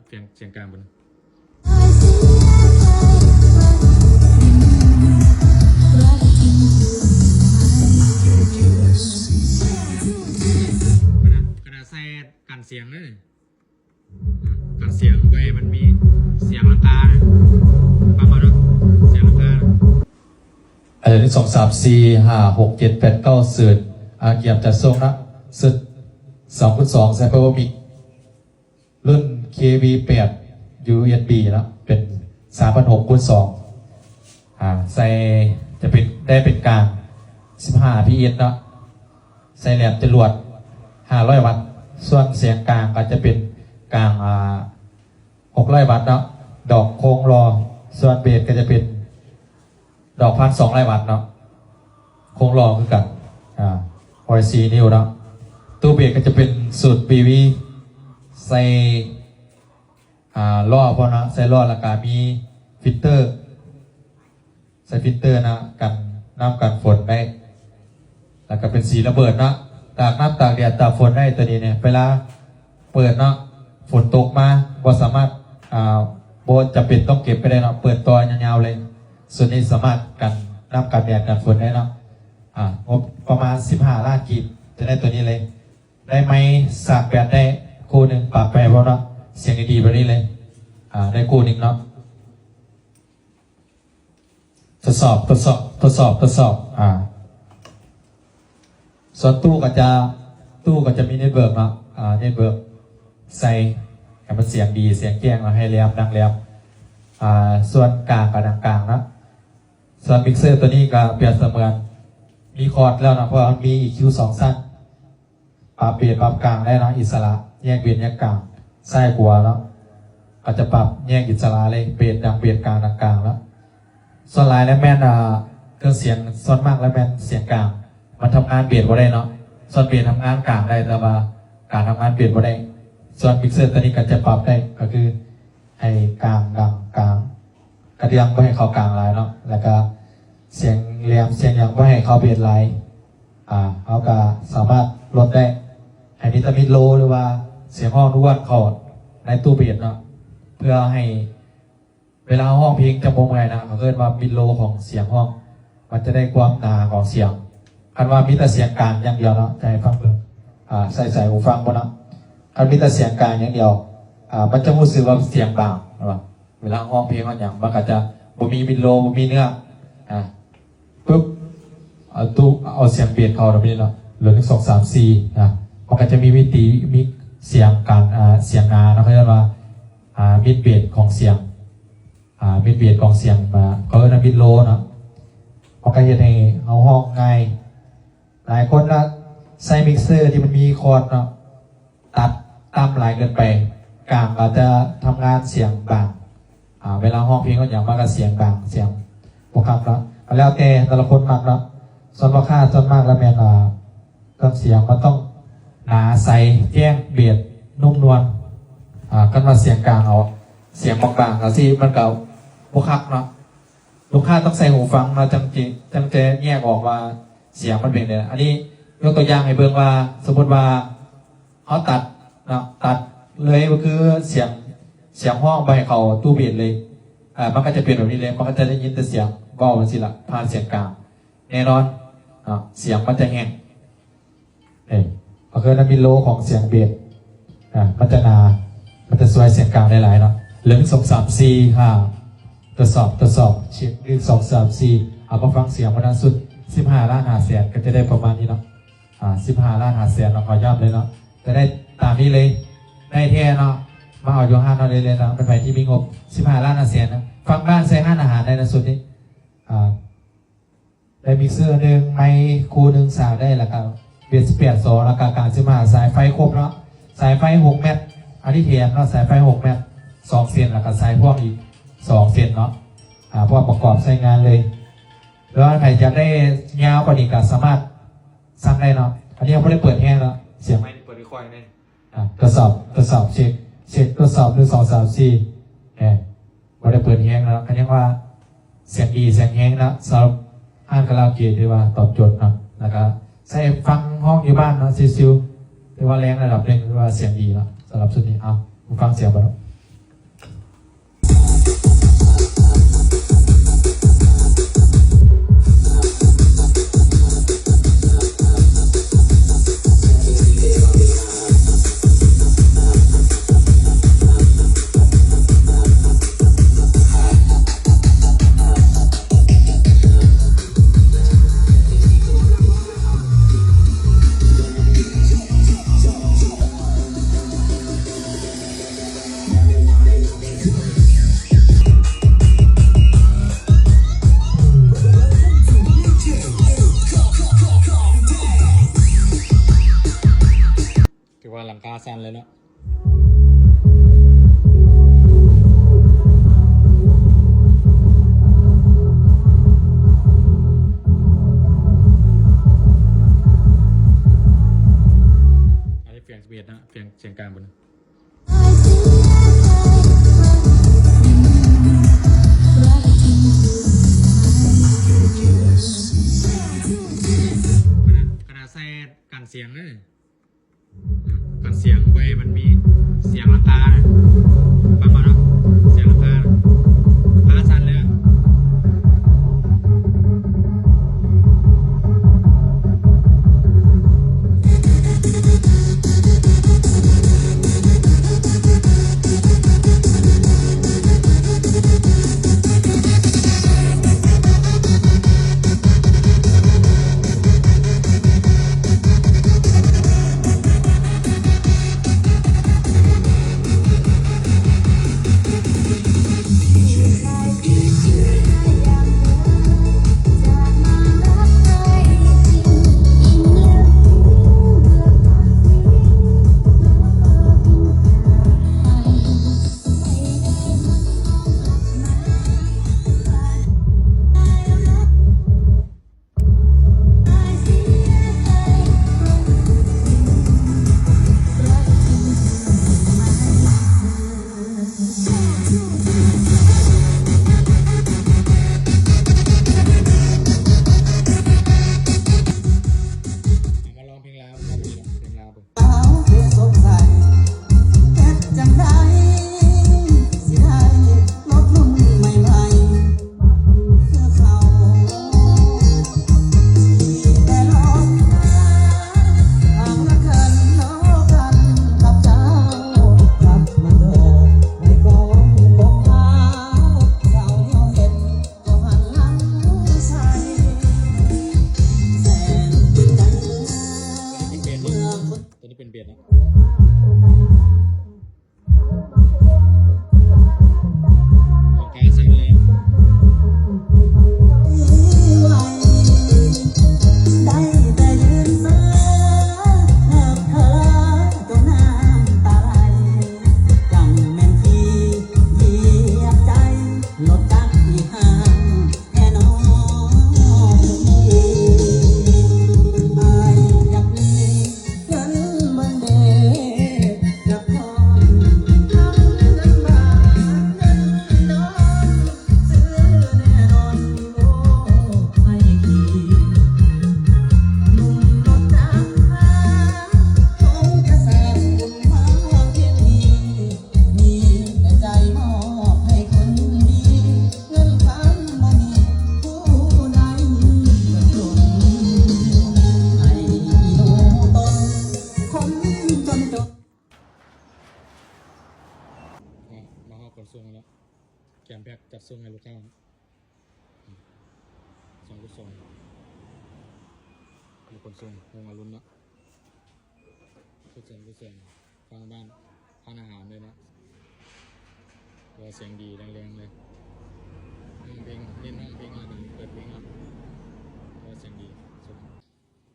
ສຽງ ສຽງກາງເບິ່ງ ຂະໜາດ ຂະໜາດໃສ່ກັນສຽງເດ້ ອາ ກັນສຽງເພື່ອໃຫ້ມັນມີສຽງລັງການະ ຟັງເອົາເດີ ສຽງລັງການະ. ອັນໜຶ່ງ ສອງ ສາມ ສີ່ ຫ້າ ຫົກ ເຈັດ ແປດ ເກົ້າ ສູນ ອາ ກຽມຈັດສົ່ງນະ ຊຸດສອງຄູນສອງ ໃສ່ power mic ລຸ້ນ ເຄວີ ແປດ ຢູເອັສບີ ເນາະ ເປັນ ສາມພັນຫົກຄູນສອງ ອາ ໃສ່ ຈະເປັນ ໄດ້ເປັນກາງ ສິບຫ້າ ພີເອັສ ເນາະ ໃສ່ແຫຼມຈະຫຼວດ ຫ້າຮ້ອຍວັດ ສ່ວນສຽງກາງກໍຈະເປັນກາງ ອາ ຫົກຮ້ອຍວັດເນາະ ດອກໂຄງຫຼໍ່ ສ່ວນເບສກໍຈະເປັນດອກພັນສອງຮ້ອຍວັດເນາະ ໂຄງຫຼໍ່ຄືກັນ ອາ ຮ້ອຍສີ່ນິ້ວເນາະ ຕູ້ເບສກໍຈະເປັນສູດ ບີວີ ໃສ່ ອາ ຫຼໍ່ພ້ອມເນາະ ໃສ່ຫຼໍ່ ແລ້ວກໍມີຟິນເຕີ ໃສ່ຟິນເຕີນະ ກັນນ້ຳກັນຝົນໄດ້ ແລ້ວກໍເປັນສີລະເບີດເນາະ ຕາກນ້ຳຕາກແດດຕາກຝົນໄດ້ ຕົວນີ້ນີ້ ເວລາເປີດເນາະ ຝົນຕົກມາບໍ່ສາມາດ ອາ ບໍ່ຈຳເປັນຕ້ອງເກັບກໍໄດ້ເນາະ ເປີດຕໍ່ຍາວໆເລີຍ ສ່ວນນີ້ສາມາດກັນນ້ຳກັນແດດກັນຝົນໄດ້ເນາະ ອາ ງົບປະມານສິບຫ້າລ້ານກີບ ຈະໄດ້ຕົວນີ້ເລີຍ ໄດ້ໄມສາກແບດໄດ້ຄູ່ໜຶ່ງ ປາກແປບໍ່ເນາະ ສຽງດີໆແບບນີ້ເລີຍ ອາ ໄດ້ຄູ່ໜຶ່ງເນາະ. ທົດສອບ ທົດສອບ ທົດສອບ ທົດສອບ ອາ ສ່ວນຕູ້ກໍຈະ ຕູ້ກໍຈະມີເນັດເວີກເນາະ ອາ ເນັດເວີກໃສ່ໃຫ້ມັນສຽງດີ ສຽງແຈ້ງເນາະ ໃຫ້ແຫຼມ ດັງແຫຼມ ອາ ສ່ວນກາງກໍດັງກາງເນາະ ສ່ວນມິກເຊີຕົວນີ້ກໍປຽບສະເໝືອນມີຄອດແລ້ວເນາະ ເພາະວ່າມັນມີອີຄິວສອງຊັ້ນ ປັບເບສປັບກາງໄດ້ເນາະ ອິດສະຫຼະ ແຍກເບສແຍກກາງ ຊ້າຍຂວາເນາະ ກໍຈະປັບແຍກອິດສະຫຼະເລີຍ ເບສດັງເບສ ກາງດັງກາງເນາະ ສ່ວນຫຼາຍແລ້ວແມ່ນ ເອີ ເຄື່ອງສຽງ ສ່ວນມາກແລ້ວແມ່ນສຽງກາງ ມັນທຳງານເບສບໍ່ໄດ້ເນາະ ສ່ວນເບສທຳງານກາງໄດ້ ແຕ່ວ່າກາງທຳງານເບສບໍ່ໄດ້ ສ່ວນມິກເຊີຕົວນີ້ກໍຈະປັບໄດ້ ກໍຄືໃຫ້ກາງດັງກາງ ກະເດືອງບໍ່ໃຫ້ເຂົ້າກາງຫຼາຍເນາະ ແລ້ວກະສຽງແຫຼມສຽງຫຍັງບໍ່ໃຫ້ເຂົ້າເບສຫຼາຍ ອາ ເຮົາກະສາມາດລົດໄດ້ ໃຫ້ມີແຕ່ມິດໂລ ຫຼືວ່າສຽງຮ້ອງນວດເຂົ້າໃນຕູ້ເບສເນາະ ເພື່ອໃຫ້ເວລາເຮົາຮ້ອງເພງຈະບໍ່ເມື່ອຍນະ ເຂົາເອີ້ນວ່າມິດໂລຂອງສຽງຮ້ອງ ມັນຈະໄດ້ຄວາມໜາຂອງສຽງ ຄັນວ່າມີແຕ່ສຽງກາງຢ່າງດຽວເນາະ ຈະໃຫ້ຟັງເບິ່ງ ອາ ໃສ່ສາຍຫູຟັງບໍ່ເນາະ ຄັນມີແຕ່ສຽງກາງຢ່າງດຽວ ອາ ມັນຈະຮູ້ສຶກວ່າສຽງບາງ ເຫັນບໍ່? ເວລາຮ້ອງເພງຮ້ອງຫຍັງ ມັນກໍຈະບໍ່ມີມິດໂລ ບໍ່ມີເນື້ອ ອາ ປຶບ ເອົາຕູ້ ເອົາສຽງເບສເຂົ້າແບບນີ້ເນາະ ເຫຼືອ ໜຶ່ງ ສອງ ສາມ ສີ່ ນະ ມັນກໍຈະມີວິທີ ມີສຽງກາງ ອາ ສຽງໜາເນາະ ເຂົາເອີ້ນວ່າ ອາ ມິດເບສຂອງສຽງ ອາ ມິດເບສຂອງສຽງ ອາ ເຂົາເອີ້ນວ່າມິດໂລເນາະ ມັນກໍເຮັດໃຫ້ເຮົາຮ້ອງງ່າຍ ຫຼາຍຄົນນະ ໃຊ້ມິກເຊີທີ່ມັນມີຄອດເນາະ ຕັດຕ່ຳຫຼາຍເກີນໄປ ກາງກໍຈະທຳງານສຽງບາງ ອາ ເວລາຮ້ອງເພງກໍຫຍັງມາກໍສຽງບາງ ສຽງບໍ່ຄັກເນາະ ກໍແລ້ວແຕ່ແຕ່ລະຄົນມັກເນາະ ສ່ວນລູກຄ້າສ່ວນມາກແລ້ວແມ່ນ ອາ ເຄື່ອງສຽງມັນຕ້ອງໜາໃສ ແຈ້ງ ເບສນຸ້ມນວນ ອາ ຄັນວ່າສຽງກາງເອົາ ສຽງບາງໆ ຈັ່ງຊີ້ມັນກໍບໍ່ຄັກເນາະ ລູກຄ້າຕ້ອງໃສ່ຫູຟັງເນາະ ຈັ່ງຈະ ຈັ່ງຈະແຍກອອກວ່າສຽງມັນເປັນແນວໃດ ອັນນີ້ຍົກຕົວຢ່າງໃຫ້ເບິ່ງວ່າ ສົມມຸດວ່າ ເຮົາຕັດເນາະ ຕັດເລີຍກໍຄືສຽງ ສຽງຮ້ອງບໍ່ໃຫ້ເຂົ້າຕູ້ເບສເລີຍ ເອີ ມັນກໍຈະເປັນແບບນີ້ເລີຍ ມັນກໍຈະໄດ້ຍິນແຕ່ສຽງເວົ້າຈັ່ງຊີ້ລະ ຜ່ານສຽງກາງ ແນ່ນອນເນາະ ສຽງມັນຈະແຫ້ງ ເອີ ກໍຄືນຳມິດໂລຂອງສຽງເບສ ອາ ມັນຈະໜາ ມັນຈະຊ່ວຍສຽງກາງໄດ້ຫຼາຍເນາະ ເຫຼືອ ໜຶ່ງ ສອງ ສາມ ສີ່ ຫ້າ ທົດສອບ ທົດສອບ ເຊັກ ໜຶ່ງ ສອງ ສາມ ສີ່ ເອົາມາຟັງສຽງວັນນະ ຊຸດ ສິບຫ້າລ້ານຫ້າແສນ ກໍຈະໄດ້ປະມານນີ້ເນາະ ອາ ສິບຫ້າລ້ານຫ້າແສນເນາະ ຂໍຢ້ຳເລີຍເນາະ ຈະໄດ້ຕາມນີ້ເລີຍ ໄດ້ແທ້ເນາະ ມາເອົາຢູ່ຮ້ານເຮົາໄດ້ເລີຍເນາະ ເປັນໃຜທີ່ມີງົບ ສິບຫ້າລ້ານຫ້າແສນເນາະ ຟັງບ້ານໃສ່ຮ້ານອາຫານໄດ້ນະ ຊຸດນີ້ ອາ ໄດ້ມິກເຊີໜຶ່ງ ໄມຄູ່ໜຶ່ງ ສາກໄດ້ ແລ້ວກະເບສແປດສອງ ແລ້ວກະກາງສິບຫ້າ ສາຍໄຟຄົບເນາະ ສາຍໄຟຫົກແມັດ ອັນນີ້ແຖມເນາະ ສາຍໄຟຫົກແມັດ ສອງເສັ້ນ ແລ້ວກະສາຍພວງອີກສອງເສັ້ນເນາະ ອາ ພ້ອມປະກອບໃຊ້ງານເລີຍ ຫຼືວ່າໃຜຢາກໄດ້ຍາວກວ່ານີ້ກະສາມາດ ສັ່ງໄດ້ເນາະ ອັນນີ້ເຮົາບໍ່ໄດ້ເປີດແຮງເນາະ ສຽງໄມນີ້ເປີດຄ່ອຍໆເລີຍ ອ່າ ທົດສອບ ທົດສອບ ເຊັກ ເຊັກ ທົດສອບ ໜຶ່ງ ສອງ ສາມ ສີ່ ເອີ ບໍ່ໄດ້ເປີດແຮງເນາະ ກໍຍັງວ່າສຽງດີ ສຽງແຮງເນາະ ສຳລັບຮ້ານຄາຣາໂອເກະ ຖືວ່າຕອບໂຈດເນາະ ແລ້ວກໍໃຊ້ຟັງຮ້ອງຢູ່ບ້ານເນາະ ຊິວໆ ຖືວ່າແຮງລະດັບໜຶ່ງ ຖືວ່າສຽງດີເນາະ ສຳລັບຊຸດນີ້ ເອົາ ຟັງສຽງເບິ່ງເນາະ. ຫຼັງຄາສັ່ນເລີຍເນາະ. ອັນນີ້ແຝງສິບເອັດເນາະ ແຝງສຽງກາງເບິ່ງ. ຂະໜາດໃສ່ກັນສຽງເດີ ກັນສຽງໄວ້ ມັນມີສຽງຫຼັງຄາ ຟັງເອົາເນາະ ສຽງຫຼັງຄາ ຫຼັງຄາສັ່ນເລີຍ. ເອົາມາລອງເພງລາວ ເພງລາວເບິ່ງ. ສາວເພງສົດໃສ ເຮັດຈັ່ງໃດຊິໄດ້ລົດລຸ້ນໃໝ່ໆ ຄືເຂົາ ມີແຕ່ລອງຫາ ຫາເງິນເດີນເດີກັນກັບເຈົ້າ ກັບມາເດີໃນກອງກົກຂາວ ເຈົ້າດຽວເຫັນ ຕົວນີ້ເປັນເບສເນາະ ຕົວນີ້ເປັນເບສເນາະ ອອກການໃສ່ເລີຍ. ມາຮອດຂົນສົ່ງແລ້ວ ກຽມແພັກຈັດສົ່ງໃຫ້ລູກຄ້າ ສອງ ສອງ ມີຂົນສົ່ງໂຮງອາລຸນເນາະ ຄືແສງ ຄືແສງ ຟັງບ້ານ ຮ້ານອາຫານເລີຍເນາະ ວ່າສຽງດີແຮງໆເລີຍ ຮ້ອງເພງ ເນັ້ນຮ້ອງເພງ ແລ້ວກໍເປີດເພງເນາະ ວ່າສຽງດີ ສົມ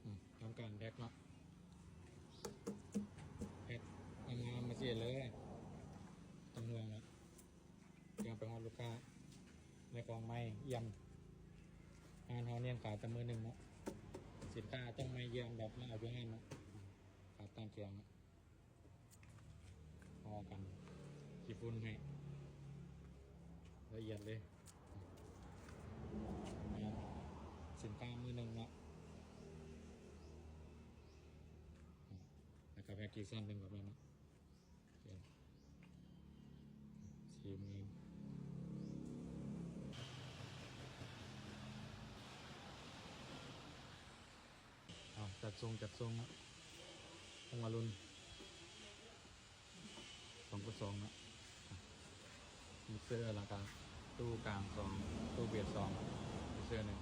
ອືມ ທຳການແພັກເນາະ ແພັກງາມໆ ມາຊິເຮັດເລີຍ ບໍ່ຕ້ອງຫ່ວງເນາະ ຕຽມໄປຮອດລູກຄ້າ ແລະ ຂອງໃໝ່ຢ້ຽມ ຮ້ານເຮົາເນັ້ນຂາຍແຕ່ມື້ໜຶ່ງເນາະ ສິນຄ້າຕ້ອງໃໝ່ຢ້ຽມແບບມາເອົາຢູ່ຮ້ານເນາະ ຂາຍຕາມແຂງເນາະ ພໍ້ກັນ ຂີ້ຝຸ່ນໃຫ້ ລະອຽດເລີຍ ສິນຄ້າມື້ໜຶ່ງເນາະ ແລ້ວກໍແພັກອີກຊັ້ນໜຶ່ງກໍແມ່ນເນາະ ສີມື ເອົາ ຈັດຊົງ ຈັດຊົງເນາະ ໂຮງອາລຸນ ສອງ ສອງ ເນາະ ມິກເຊີ ແລ້ວກະຕູ້ກາງສອງ ຕູ້ເບສສອງ ມິກເຊີໜຶ່ງ